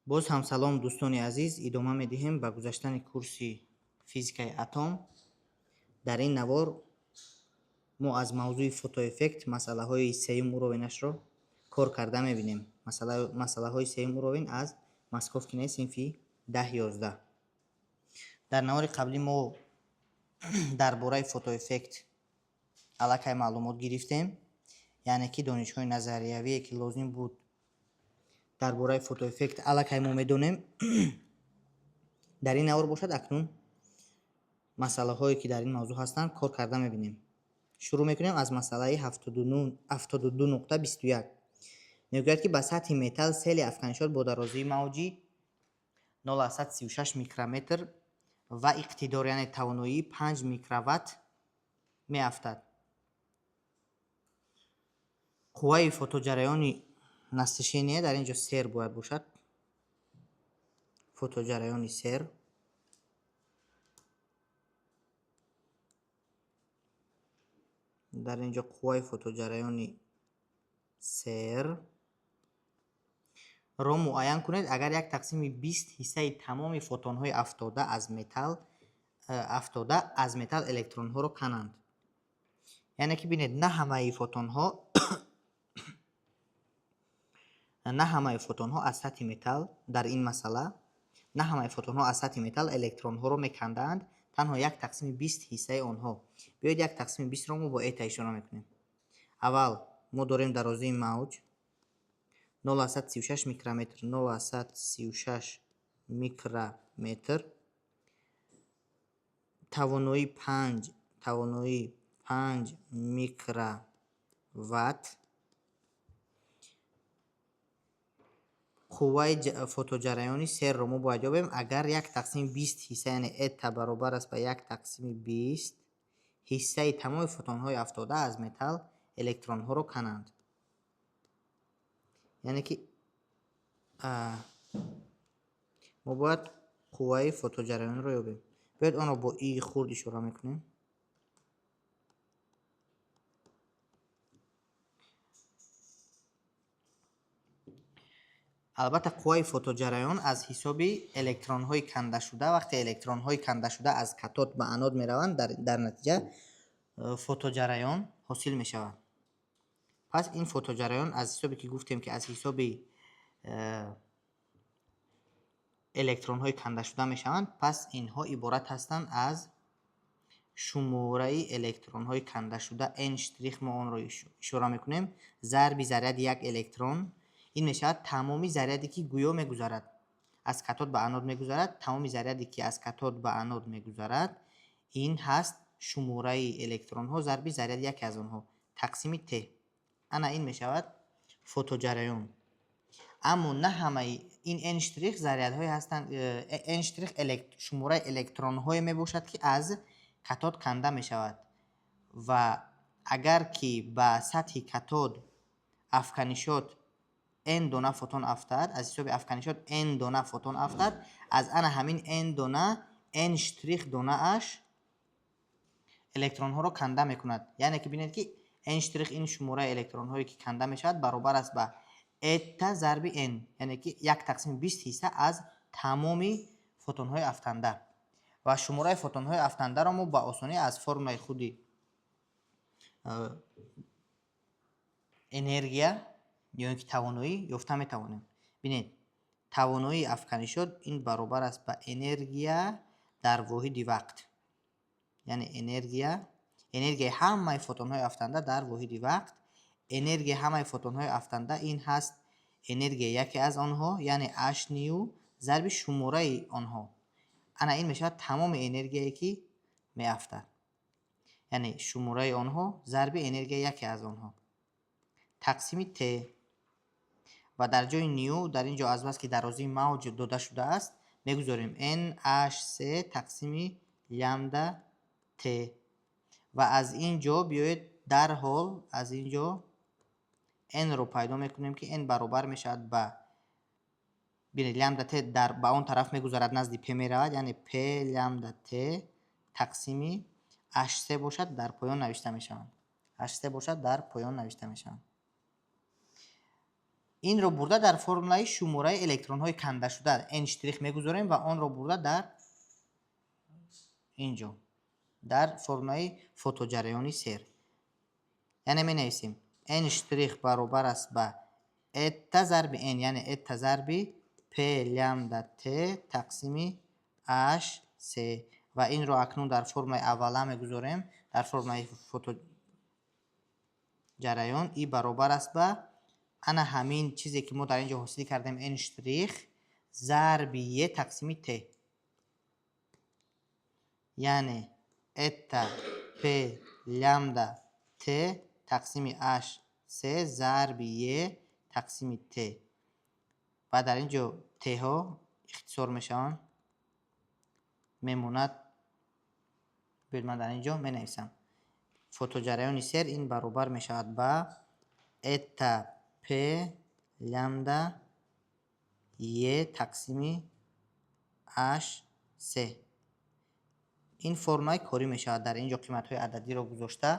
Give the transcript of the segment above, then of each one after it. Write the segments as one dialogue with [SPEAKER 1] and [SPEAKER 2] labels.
[SPEAKER 1] Боз ҳам салом, дӯстони азиз. Идома медиҳем ба гузаштани курси физикаи атом. Дар ин навор мо аз мавзӯи фотоэффект масъалаҳои сеюм уровенашро кор карда мебинем. Масъалаҳои сеюм уровень аз Московкинаи синфи 10-11. Дар навори қаблӣ мо дар бораи фотоэффект аллакай маълумот гирифтем, яъне ки донишҳои назариявие, ки лозим буд дар бораи фотоэффект, аллакай мо медонем. Дар ин навор бошад, акнун масъалаҳое, ки дар ин мавзӯъ ҳастанд, кор карда мебинем. Шурӯъ мекунем аз масъалаи 72.21. Мегӯяд, ки ба сатҳи металл сели афканишот бо дарозии мавҷи 0,36 микрометр ва иқтидор, яъне тавоноии 5 микроватт меафтад. Қувваи фотоҷараёни насыщения, дар ин ҷо сер бояд бошад, фотоҷараёни сер дар ин ҷо, қувваи фотоҷараёни сер ро муайян кунед, агар як тақсими 20 ҳиссаи тамоми фотонҳои афтода аз металл электронҳоро кананд. Яъне ки бинед, на ҳамаи фотонҳо аз сатҳи металл, дар ин масъала на ҳамаи фотонҳо аз сатҳи металл электронҳоро мекандаанд, танҳо як тақсими 20 ҳиссаи онҳо. Биёед, як тақсими бистро мо бо эта ишора мекунем. Аввал мо дорем дарозии мавҷ 0,36 микрометр, 0,36 микрометр, тавоноии 5 микроватт. Қувваи фотоҷараёни серро мо бояд ёбем, агар як тақсими 20 ҳисса, яъне эта баробар аст ба як тақсими 20 ҳиссаи тамоми фотонҳои афтода аз металл электронҳоро кананд. Яъне ки мо бояд қувваи фотоҷараёнро ёбем. Биёед, онро бо и хурд ишора мекунем. Албатта, қувваи фотоҷараён аз ҳисоби электронҳои кандашуда, вақте электронҳои кандашуда аз катод ба анод мераванд, дар натиҷа фотоҷараён ҳосил мешавад. Пас ин фотоҷараён аз ҳисобе, ки гуфтем, ки аз ҳисоби электронҳои кандашуда мешаванд, пас инҳо иборат ҳастанд аз шумораи электронҳои кандашуда, n штрих мо онро ишора мекунем, зарби заряди як электрон. Ин мешавад тамоми заряде, ки гӯё мегузарад, аз катод ба анод мегузарад. Тамоми заряде, ки аз катод ба анод мегузарад, ин ҳаст шумораи электронҳо зарби заряди яке аз онҳо тақсими т. Ана ин мешавад фотоҷараён. Аммо на ҳамаи ин n штрих зарядҳое ҳастанд, n штрих шумораи электронҳое мебошад, ки аз катод канда мешавад. Ва агар ки ба сатҳи катод афканишот n дона фотон афтад, аз ҳисоби афканишот n дона фотон афтад, аз ана ҳамин n дона n штрих донааш электронҳоро канда мекунад. Яъне ки бинед, ки n штрих, ин шумораи электронҳое, ки канда мешавад, баробар аст ба эта зарби n, яъне ки як тақсими 20 ҳисса аз тамоми фотонҳои афтанда. Ва шумораи фотонҳои афтандаро мо ба осонӣ аз формулаи худи энергия ё ин ки тавоноӣ ёфта метавонем. Бинед, тавоноии афканишот ин баробар аст ба энергия дар воҳиди вақт, яъне энергияи ҳамаи фотонҳои афтанда дар воҳиди вақт. Энергияи ҳамаи фотонҳои афтанда ин ҳаст энергияи яке аз онҳо, яъне h ню, зарби шумораи онҳо. Ана ин мешавад тамоми энергияе, ки меафтад, яъне шумораи онҳо зарби энергияи яке аз онҳо тақсими т. Ва дар ҷои ню дар ин ҷо, азбаски дарозии мавҷ дода шудааст, мегузорем n h c тақсими лямбда т. Ва аз ин ҷо биёед, дарҳол аз ин ҷо n-ро пайдо мекунем, ки n баробар мешавад ба, бинед, лямбда т дар ба он тараф мегузарад, назди p меравад, яъне p лямбда т тақсими h3 бошад, дар поён навишта мешаванд, h3 бошад, дар поён навишта мешаванд. Инро бурда дар формулаи шумораи электронҳои кандашуда n штрих мегузорем ва онро бурда дар ин ҷо дар формулаи фотоҷараёни сер. Яъне менависем n штрих баробар аст ба эта зарби n, яъне эта зарби p лямбда t тақсими h c ва инро акнун дар формулаи аввала мегузорем. Дар формулаи фотоҷараён и баробар аст ба ана ҳамин чизе ки мо дар ин ҷо ҳосил кардем n штрих зарби е тақсими t, яъне эта p лямбда t тақсими h c зарби е тақсими t ва дар ин ҷо t-ҳо ихтисор мешаванд, мемонад. Биёед, ман дар ин ҷо менависам: фотоҷараёни сер ин баробар мешавад ба эта p лямбда е тақсими h c. Ин формулаи корӣ мешавад. Дар ин ҷо қиматҳои ададиро гузошта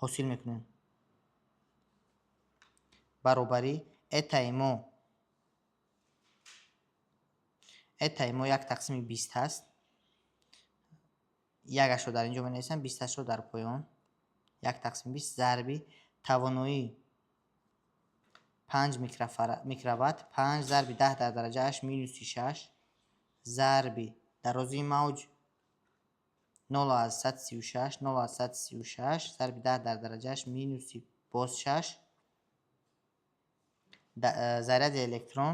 [SPEAKER 1] ҳосил мекунем. Баробари этаи мо 1 тақсими 20 ҳаст. Якашро дар ин ҷо менависам, бисташро дар поён. 1 тақсими 20 зарби тавоноӣ 5 микроватт, 5 зарби 10 дар дараҷааш минуси 6 зарби дарозии мавҷ 0,136, 0,136 зарби 10 дар дараҷааш минуси боз 6, заряди электрон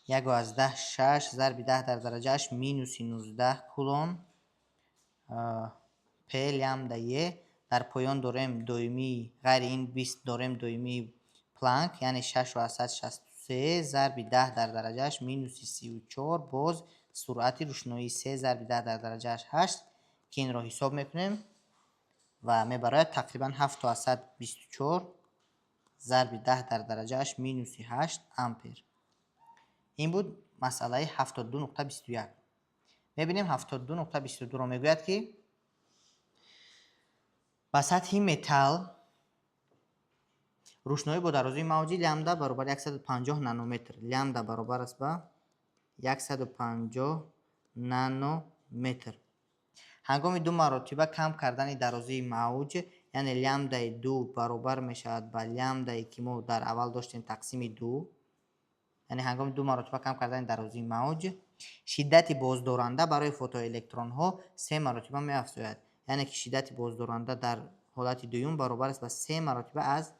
[SPEAKER 1] 1,6 зарби 10 дар дараҷааш минуси 19 кулон, п лямбда е. Дар поён дорем доимии, ғайри ин 20 дорем доимии Планк, яъне 6,63 зарби 10 дар дараҷааш минуси 34, боз суръати рӯшноӣ 3 зарби 10 дар дараҷааш 8, ки инро ҳисоб мекунем ва мебарояд тақрибан 7,24 зарби 10 дар дараҷааш минуси 8 ампер. Ин буд масъалаи 72.21. Мебинем 72.22-ро. Мегӯяд, ки ба сатҳи металл рӯшноӣ бо дарозии мавҷи лямбда баробари 150 нанометр, лямбда баробар аст ба 150 нанометр, ҳангоми ду маротиба кам кардани дарозии мавҷ, яъне лямбдаи ду баробар мешавад ба лямбдае ки мо дар аввал доштем тақсими ду, яъне ҳангоми ду маротиба кам кардани дарозии мавҷ шиддати боздоранда барои фотоэлектронҳо се маротиба меафзояд, яъне ки шиддати боздоранда дар ҳолати дуюм баробар аст ба се маротиба аз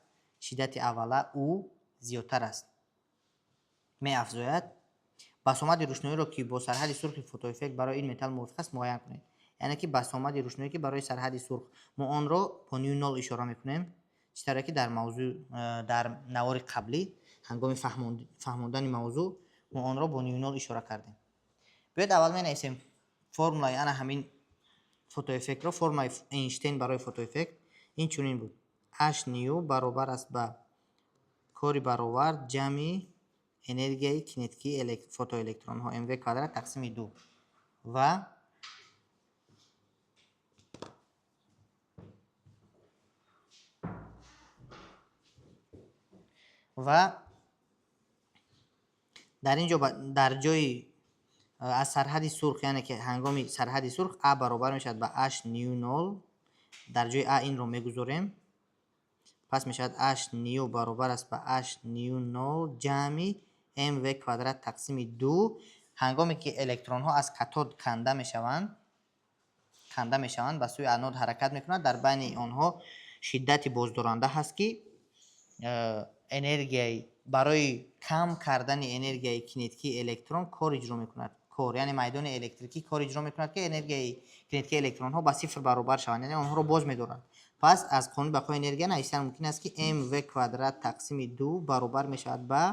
[SPEAKER 1] шиддати аввала ӯ зиёдтар аст, меафзояд. Басомади рӯшноиро, ки бо сарҳади сурхи фотоэффект барои ин металл мувофиқ аст, муайян кунед. Яъне ки басомади рӯшноӣ, ки барои сарҳади сурх, мо онро бо ню нол ишора мекунем, чӣ тавре ки дар мавзӯъ, дар навори қаблӣ ҳангоми фаҳмондани мавзӯъ мо онро бо ню нол ишора кардем. Биёед, аввал менависем формулаи ана ҳамин фотоэффектро. Формулаи Эйнштейн барои фотоэффект ин чунин буд: h ню баробар аст ба кори баровард ҷамъи энергияи кинетикии фотоэлектронҳо mv квадрат тақсими ду ва дар ин ҷо дар ҷои аз сарҳади сурх, яъне ки ҳангоми сарҳади сурх а баробар мешавад ба h ню нол, дар ҷои а инро мегузорем. Пас мешавад h ню баробар аст ба h ню нол ҷамъи mv квадрат тақсими ду. Ҳангоме ки электронҳо аз катод канда мешаванд, ба сӯи анод ҳаракат мекунанд, дар байни онҳо шиддати боздоранда ҳаст, ки энергияи барои кам кардани энергияи кинетикии электрон кор иҷро мекунад. Кор, яъне майдони электрикӣ кор иҷро мекунад, ки энергияи кинетикии электронҳо ба сифр баробар шаванд, яъне онҳоро боз медоранд. Пас аз қонуни бақои энергия навиштан мумкин аст, ки mv квадрат тақсими ду баробар мешавад ба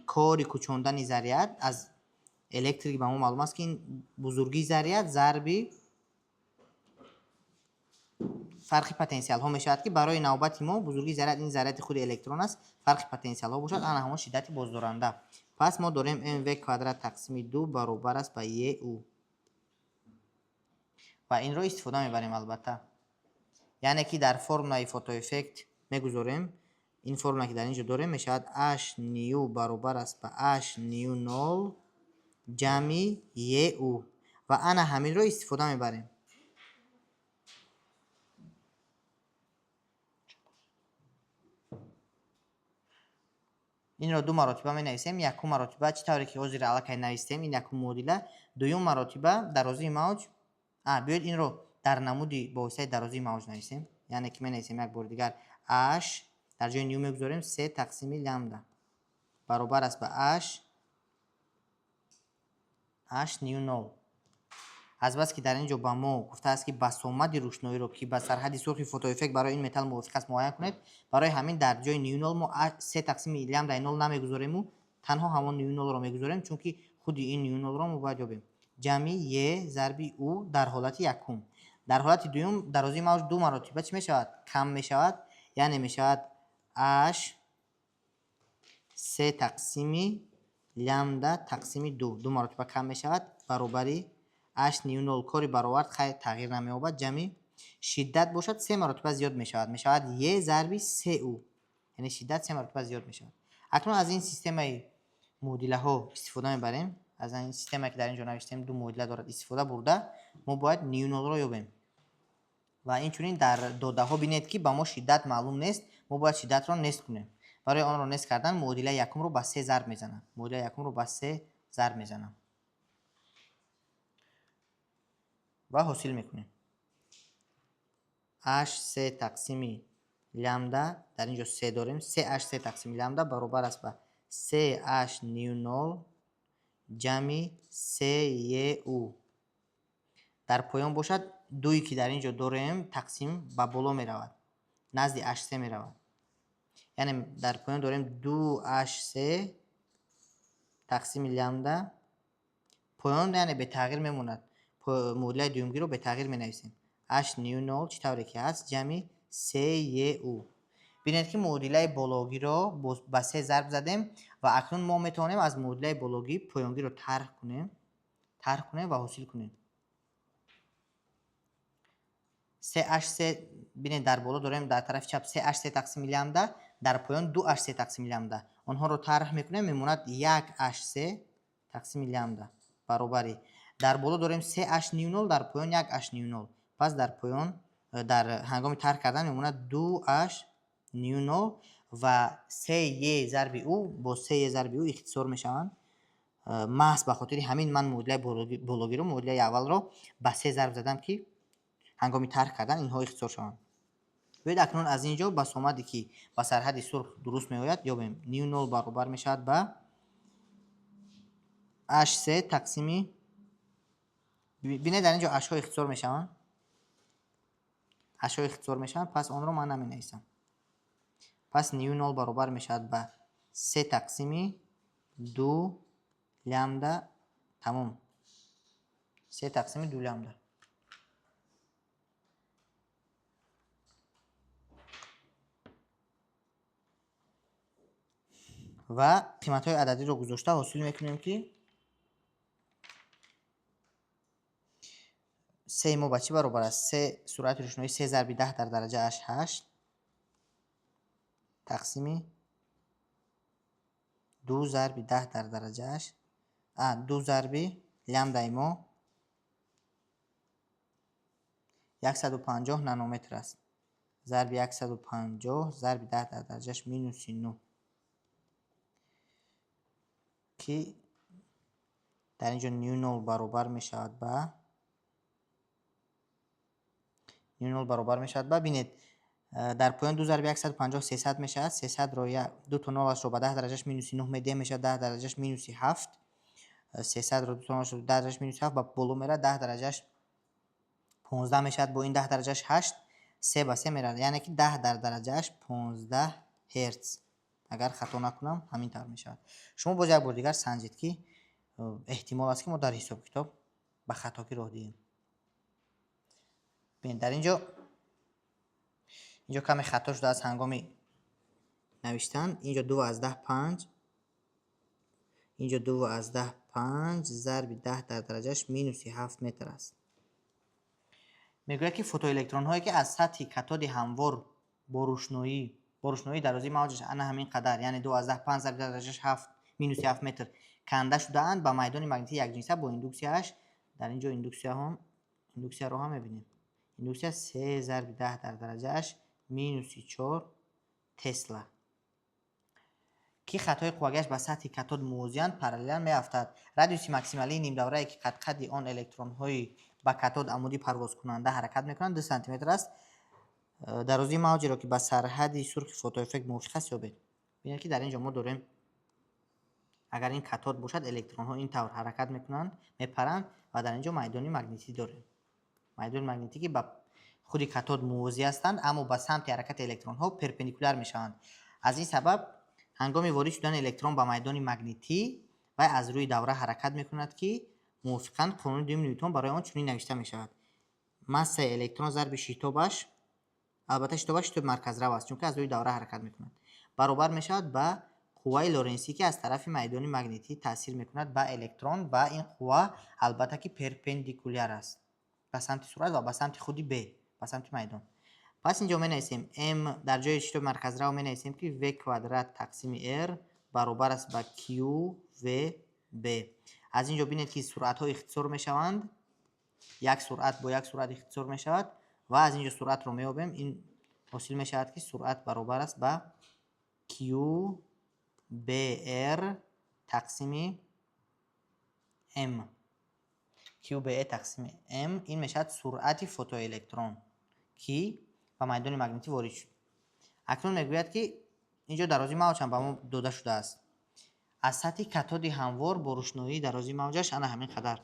[SPEAKER 1] кори кӯчондани заряд. Аз электрик ба мо маълум аст, ки ин бузургии заряд зарби фарқи потенсиалҳо мешавад, ки барои навбати мо бузургии заряд ин заряди худи электрон аст, фарқи потенсиалҳо бошад ана ҳамон шиддати боздоранда. Пас мо дорем mv квадрат тақсими ду баробар аст ба eu ва инро истифода мебарем албатта, яъне ки дар формулаи фотоэффект мегузорем. Ин формула, ки дар ин ҷо дорем, мешавад h ню баробар аст ба h ню нол ҷамъи е у ва ана ҳаминро истифода мебарем. Инро ду маротиба менависем. Якум маротиба, чӣ тавре ки ҳозир аллакай навистем, ин якум муодила. Дуюм маротиба дарозии мавҷ, биёед, инро дар намуди бо воситаи дарозии мавҷ нависем, яъне ки менависем як бори дигар: h, дар ҷои ню мегузорем се тақсими лямбда, баробар аст ба h ню нол. Азбаски дар ин ҷо ба мо гуфтааст, ки басомади рӯшноиро, ки ба сарҳади сурхи фотоэффект барои ин металл мувофиқ аст, муайян кунед, барои ҳамин дар ҷои ню нол мо се тақсими лямбдаи нол намегузорему танҳо ҳамон ню нолро мегузорем, чунки худи ин ню нолро мо бояд ёбем. Ҷамъи е зарби у дар ҳолати якум. Дар ҳолати дуюм дарозии мавҷ ду маротиба чӣ мешавад? Кам мешавад, яъне мешавад h се тақсими лямбда тақсими ду, ду маротиба кам мешавад, баробари h ню нол, кори баровард хайр тағйир намеёбад, ҷамъи шиддат бошад, се маротиба зиёд мешавад, мешавад е зарби се у, яъне шиддат се маротиба зиёд мешавад. Акнун аз ин системаи муодилаҳо истифода мебарем. Аз ин системае, ки дар ин ҷо навиштем, ду муодила дорад, истифода бурда мо бояд ню нолро ёбем. Ва инчунин дар додаҳо бинед, ки ба мо шиддат маълум нест, мо бояд шиддатро нест кунем. Барои онро нест кардан муодилаи якумро ба се зарб мезанам. Муодилаи якумро ба се зарб мезанам ва ҳосил мекунем h се тақсими лямбда, дар ин ҷо се дорем, се h се тақсими лямбда баробар аст ба се h ню нол ҷамъи се е у. Дар поён бошад, дуе, ки дар ин ҷо дорем, тақсим ба боло меравад, назди h се меравад, яъне дар поён дорем ду h се тақсими лямбда. Поён, яъне, бетағйир мемонад. Муодилаи дуюмгиро бетағйир менависем: h ню нол чӣ тавре ки ҳаст, ҷамъи се е у. Бинед, ки муодилаи бологиро ба се зарб задем ва акнун мо метавонем аз муодилаи бологӣ поёнгиро тарҳ кунем ва ҳосил кунем се h се. Бинед, дар боло дорем, дар тарафи чап, се h се тақсими лямбда, дар поён ду h се тақсими лямбда. Онҳоро тарҳ мекунем, мемонад як h се тақсими лямбда баробари, дар боло дорем се h ню нол, дар поён як h ню нол. Пас дар поён дар ҳангоми тарҳ кардан мемонад ду h ню нол ва се е зарби у бо се е зарби у ихтисор мешаванд. Маҳз ба хотири ҳамин ман муодилаи бологиро, муодилаи аввалро ба се зарб задам, ки ҳангоми тарҳ кардан инҳо ихтисор шаванд. Биёед, акнун аз ин ҷо басомаде, ки ба сарҳади сурх дуруст меояд, ёбем. Ню нол баробар мешавад ба h се тақсими, бинед, дар ин ҷо h ҳо ихтисор мешаванд, h ҳо ихтисор мешаванд, пас онро ман наменависам. Пас ню нол баробар мешавад ба се тақсими ду лямбда. Тамом, се тақсими ду лямбда. Ва қиматҳои ададиро гузошта ҳосил мекунем, ки сеи мо ба чӣ баробар аст. Се, суръати рӯшноӣ се зарби 10 дар дараҷааш ҳашт тақсими ду зарби 10 дар дараҷааш ду зарби лямбдаи мо 150 нанометр аст, зарби 150 зарби 10 дар дараҷааш минуси нӯ, ки дар ин ҷо ню нол баробар мешавад ба, ню нол баробар мешавад ба, бинед, дар поён ду зарби 150 300 мешавад. Сесадро, ду то нолашро ба 10 дараҷаш минуси нӯҳ медиҳем, мешавад 10 дараҷаш минуси ҳафт. Сесадро ду то нолашро 10 дараҷаш минуси ҳафт, ба боло меравад, 10 дараҷаш 15 мешавад. Бо ин 10 дараҷаш ҳашт, се ба се меравад, яъне ки 10 дар дараҷааш 15 ҳерц. Агар хато накунам, ҳамин тавр мешавад. Шумо боз як бор дигар санҷед, ки эҳтимол аст, ки мо дар ҳисобу китоб ба хатогӣ роҳ диҳем. Бинед, дар инҷо каме хато шудааст ҳангоми навиштан. Инҷо 2,5, инҷо 2,5 зарби 10 дар дараҷааш минуси ҳафт метр аст. Мегӯяд, ки фотоэлектронҳое, ки аз сатҳи катоди ҳамвор бо рӯшноӣ Бо рӯшноии дарозии мавҷаш ана ҳамин қадар, яъне 2,5 зарби дараҷаш 7 минуси 7 метр канда шудаанд, ба майдони магнитии якҷинса бо индуксияаш, дар ин ҷо индуксияро ҳам мебинем. Индуксия 3 зарби 10 дар дараҷааш минуси 4 тесла, ки хатҳои қуввагиаш ба сатҳи катод мувозианд, параллелан меафтад. Радиуси максималии нимдаврае, ки қадқади он электронҳои ба катод амудӣ парвозкунанда ҳаракат мекунанд, 2 сантиметр аст. Дарозии мавҷеро, ки ба сарҳади сурхи фотоэффект мувофиқ аст, ёбед. Бинед, ки дар ин ҷо мо дорем, агар ин катод бошад, электронҳо ин тавр ҳаракат мекунанд, мепаранд ва дар ин ҷо майдони магнитӣ дорем. Майдони магнитӣ, ки ба худи катод мувозӣ ҳастанд, аммо ба самти ҳаракати электронҳо перпендикуляр мешаванд. Аз ин сабаб ҳангоми ворид шудани электрон ба майдони магнитӣ вай аз рӯи давра ҳаракат мекунад, ки мувофиқан қонуни дуюми Ньютон барои он чунин навишта мешавад: массаи электрон зарби шитобаш, албатта шитобаш шитоби марказрав аст, чунки аз рӯи давра ҳаракат мекунад, баробар мешавад ба қувваи лоренсӣ, ки аз тарафи майдони магнитӣ таъсир мекунад ба электрон, ва ин қувва албатта ки перпендикуляр аст ба самти суръат ва ба самти худи б, ба самти майдон. Пас инҷо менависем m, дар ҷои шитоби марказрав менависем, ки v квадрат тақсими r баробар аст ба q v b. Аз ин ҷо бинед, ки суръатҳо ихтисор мешаванд, як суръат бо як суръат ихтисор мешавад ва аз ин ҷо суръатро меёбем. Ин ҳосил мешавад, ки суръат баробар аст ба q br тақсими m. Q br тақсими m ин мешавад суръати фотоэлектрон, ки ба майдони магнитӣ ворид шуд. Акнун мегӯяд, ки ин ҷо дарозии мавҷ ҳам ба мо дода шудааст. Аз сатҳи катоди ҳамвор бо рӯшноии дарозии мавҷаш ана ҳамин қадар.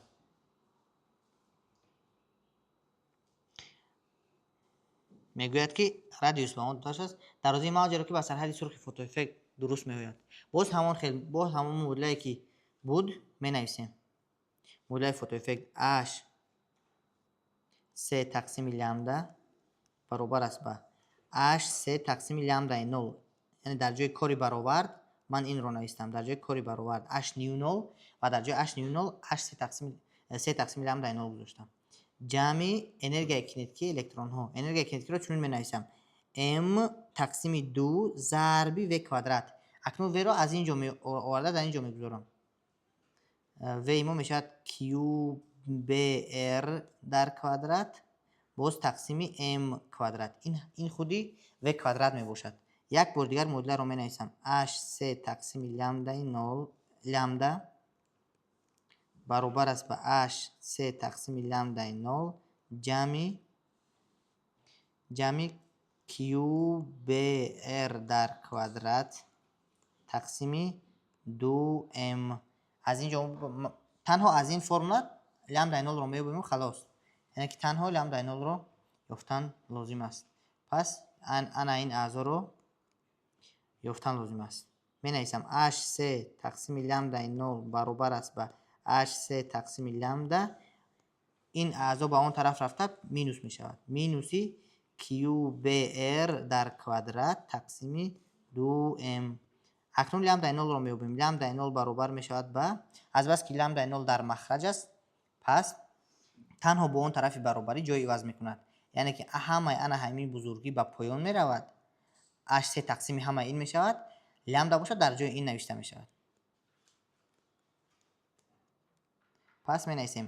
[SPEAKER 1] Мегӯяд, ки радиус ба мо дода шудааст, дарозии мавҷеро, ки ба сарҳади сурхи фотоэффект дуруст меояд. Боз ҳамон хел, боз ҳамон муодилае, ки буд, менависем. Муодилаи фотоэффект h c тақсими лямбда баробар аст ба h c тақсими лямбдаи нол. Яъне дар ҷои кори баровард ман инро навистам. Дар ҷои кори баровард h ню нол ва дар ҷои h ню нол h c тақсими лямбдаи нол гузоштам. Ҷамъи энергияи кинетикии электронҳо. Энергияи кинетикиро чунин менависам: m тақсими 2 зарби v квадрат. Акнун v-ро аз ин ҷо оварда дар ин ҷо мегузорам. V мо мешавад q b r дар квадрат боз тақсими m квадрат. Ин худи v квадрат мебошад. Як бор дигар муодиларо менависам: h c тақсими лямбдаи нол, лямбда баробар аст ба h c тақсими лямбдаи нол ҷамъи q b r дар квадрат тақсими 2m. Аз ин ҷо танҳо аз ин формула лямбдаи нолро меёбем, халос. Яъне ки танҳо лямбдаи нолро ёфтан лозим аст. Пас ана ин аъзоро ёфтан лозим аст. Менависам: h c тақсими лямбдаи нол баробар аст ба h c тақсими лямбда. Ин аъзо ба он тараф рафта минус мешавад. Минуси q b r дар квадрат тақсими 2m. Акнун лямбдаи нолро меёбем. Лямбдаи нол баробар мешавад ба, азбаски лямбдаи нол дар махраҷ аст, пас танҳо бо он тарафи баробарӣ ҷой иваз мекунад. Яъне ки ҳамаи ана ҳамин бузургӣ ба поён меравад, h c тақсими ҳамаи ин мешавад, лямбда бошад дар ҷои ин навишта мешавад. Пас менависем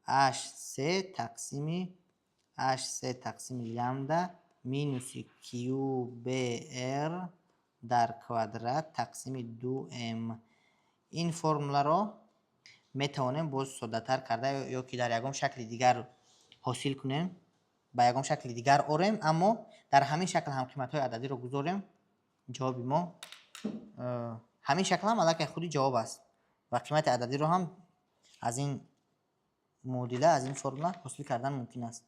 [SPEAKER 1] h c тақсими h c тақсими лямбда минуси q b r дар квадрат тақсими 2m. Ин формуларо метавонем боз соддатар карда ё ки дар ягон шакли дигар ҳосил кунем, ба ягон шакли дигар орем, аммо дар ҳамин шакл ҳам қиматҳои ададиро гузорем, ҷавоби мо ҳамин шакл ҳам аллакай худи ҷавоб аст ва қимати ададиро ҳам аз ин муодила, аз ин формула ҳосил кардан мумкин аст.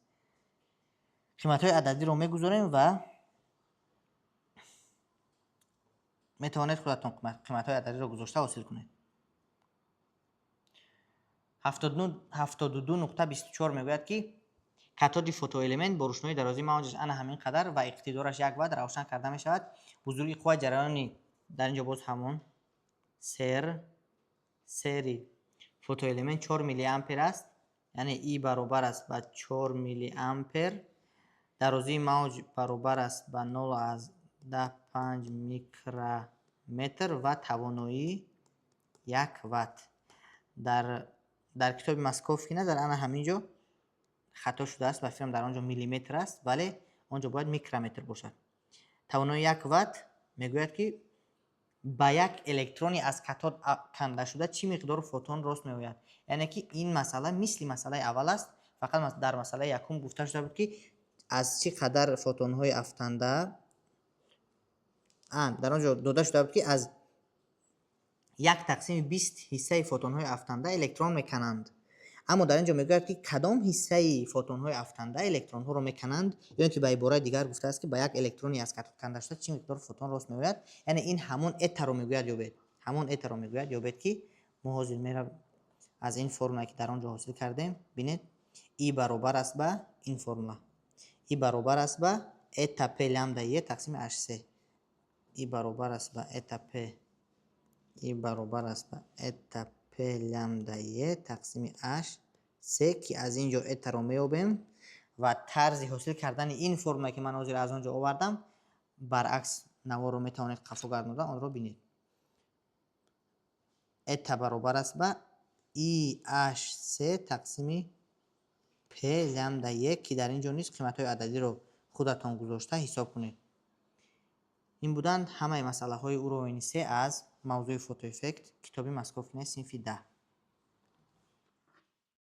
[SPEAKER 1] Қиматҳои ададиро мегузорем ва метавонед худатон қиматҳои ададиро гузошта ҳосил кунед. 72,24 мегӯяд, ки катоди фотоэлемент бо рӯшноии дарозии мавҷаш ана ҳамин қадар ва иқтидораш 1 ватт равшан карда мешавад. Бузургии қувваи ҷараёни, дар ин ҷо боз ҳамон сери фотоэлемент 4 миллиампер аст, яъне и баробар аст ба 4 миллиампер, дарозии мавҷ баробар аст ба нол аз даҳ панҷ микрометр ва тавоноии 1 ватт. Дар китоби Московкина дар ана ҳамин ҷо хато шудааст. Ба фикрам, дар он ҷо миллиметр аст, вале он ҷо бояд микрометр бошад. Тавонои 1 ватт. Мегӯяд, ки ба як электрони аз катод канда шуда чӣ миқдор фотон рост меояд? Яъне ки ин масъала мисли масъалаи аввал аст, фақат дар масъалаи якум гуфта шуда буд, ки аз чӣ қадар фотонҳои афтанда, дар он ҷо дода шуда буд, ки аз 1 тақсими 20 ҳиссаи фотонҳои афтанда электрон мекананд. Аммо дар ин ҷо мегӯяд, ки кадом ҳиссаи фотонҳои афтанда электронҳоро мекананд, ё ин ки ба ибораи дигар гуфтааст, ки ба як электрони аз катод канда шуда чӣ миқдор фотон рост меояд. Яъне ин ҳамон этаро мегӯяд ёбед, ҳамон этаро мегӯяд ёбед, ки мо ҳозир меравем аз ин формулае, ки дар он ҷо ҳосил кардем. Бинед, И баробар аст ба ин формула: И баробар аст ба эта п лямбда е тақсими h се. И баробар аст ба эта п, И баробар аст ба эта п лямбда е тақсими h се, ки аз ин ҷо этаро меёбем. Ва тарзи ҳосил кардани ин формулае, ки ман ҳозир аз он ҷо овардам, баръакс наворро метавонед қафо гардонда онро бинед. Эта баробар аст ба и h се тақсими п лямбда е, ки дар ин ҷо низ қиматҳои ададиро худатон гузошта ҳисоб кунед. Ин буданд ҳамаи масъалаҳои уровени се аз мавзӯи фотоэффект, китоби Московкина, синфи 10.